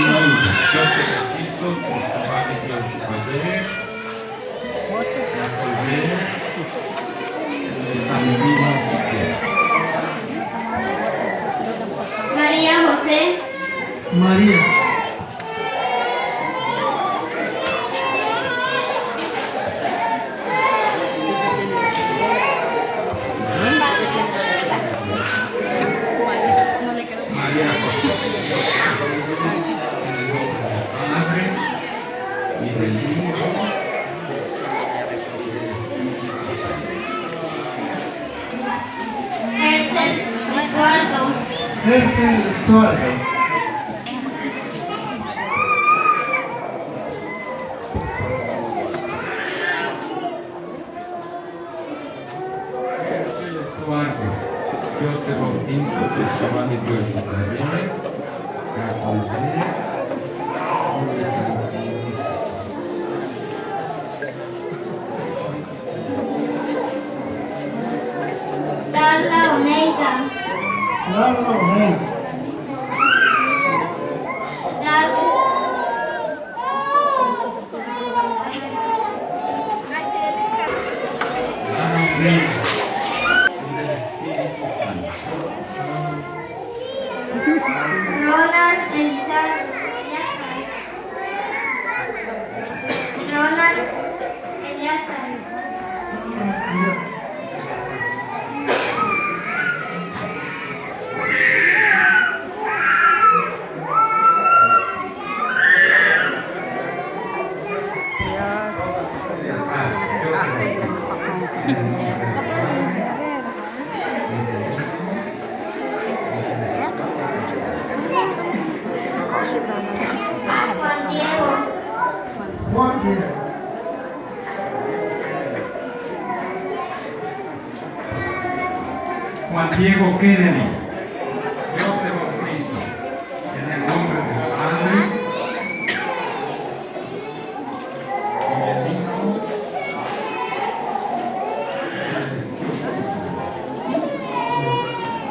Yo te bautizo sa' xk'ab'a' li Dios Yuwa'b'ej, K'ajolb'ej ut li Santil Musiq'ej. María José. María. María José, yo te bautizo en el nombre del Padre y del Hijo y del Espíritu Santo. Herzl Estuardo. Herzl Estuardo. Herzl Estuardo, yo te bautizo sa' xk'ab'a' li Dios Yuwa'b'ej, K'ajolb'ej ut li Santil Musiq'ej. Darla Oneida. Darla Oneida. Dar Dara Oneida y del Espíritu Santo. Ronald Elizar. Ronald Eliazar. Eleazar, yo te bautizo en el nombre del Padre y del Hijo y del Espíritu Juan Diego. Juan Diego. Juan Diego Kennedy, yo te bautizo en el nombre del Padre y del Hijo y del Espíritu Santo.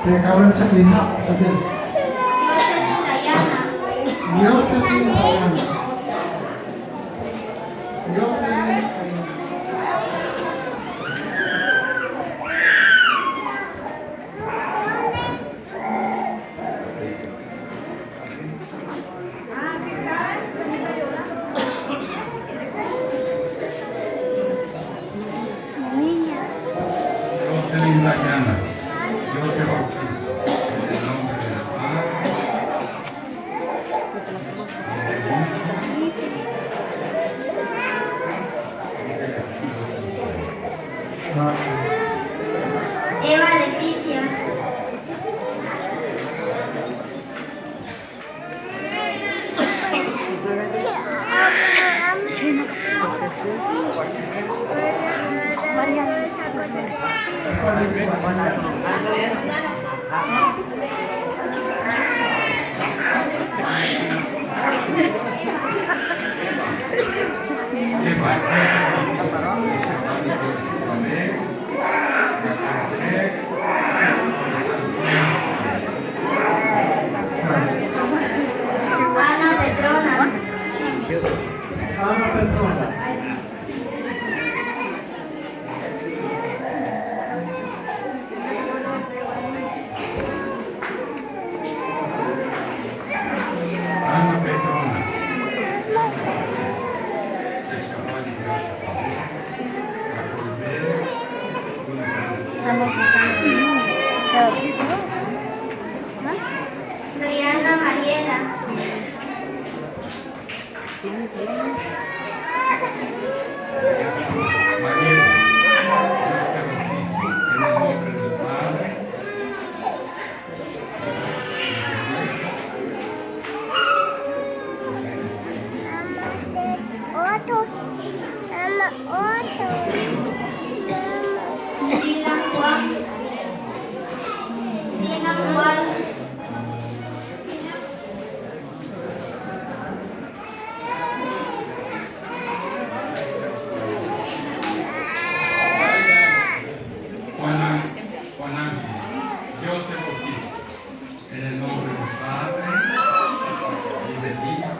Teka, wala sa liha. Sabi. Jocelyn Dayana. Jocelyn Dayana. Jocelyn Dayana. Jocelyn Dayana, yo te bautizo en el nombre del Padre y del Hijo y del Espíritu Santo. Eva Leticia. Eva, yo te bautizo sa xk'ab'a' li Dios Yuwa'b'ej, K'ajolb'ej ut li Santil Musiq'ej. Ana Petrona. Ana Petrona. Ana Petrona, yo te bautizo sa xk'ab'a' li Dios Yuwa'b'ej, K'ajolb'ej ut li Santil Musiq'ej. Rihanna Mariela. Mariela, yo te bautizo en el nombre del Padre y del Hijo y del Espíritu Santo. Otro. Mamá, otro. Dylan Juan. Dylan Juan. Juan, Juan Ángel, yo te bautizo en el nombre del Padre y del Hijo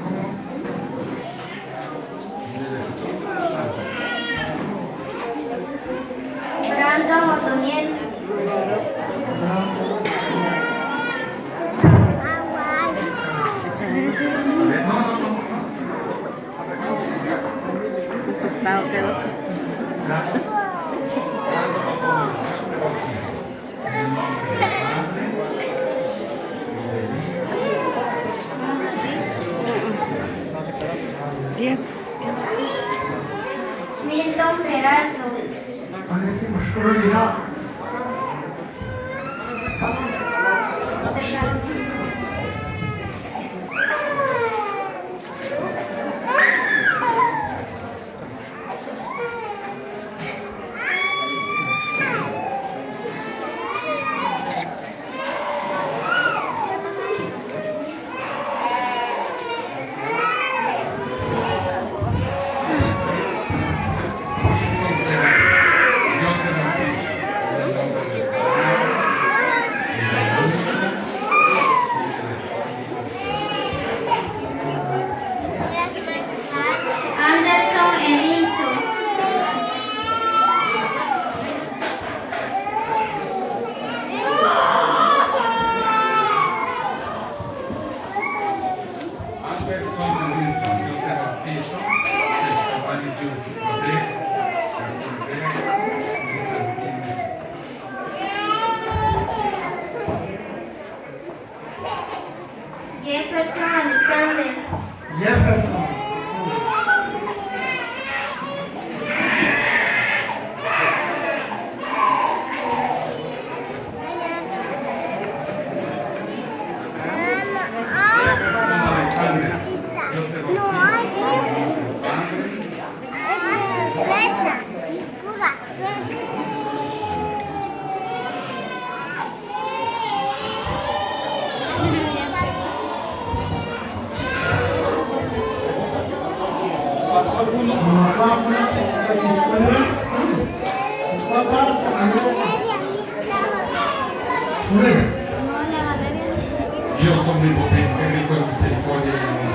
Dios omnipotente, rico en misericordia y amor,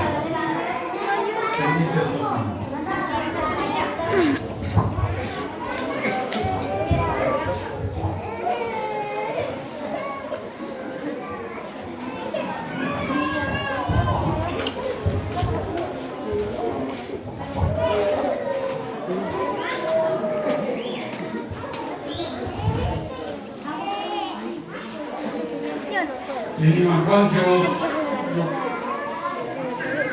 bendice a estos niños. Li Nimajwal Yos,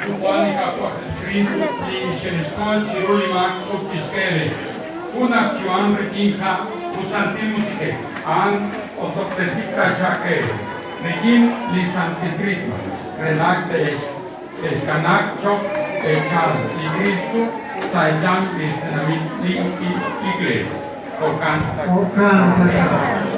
Xyuwa' li Qaawa' Jesukriist li xexxkol chiru li maak ut kixk'e eere jun ak yu'am rik'in ha' ut Santil Musiq'ej, a'an osob'tesik taxaq eere rik'in li Santil Krisma re naq texkanaaq cho'q eechal li Kristo sa' eeyanq lix tenamit li Iglees. Jo'kan taxaq.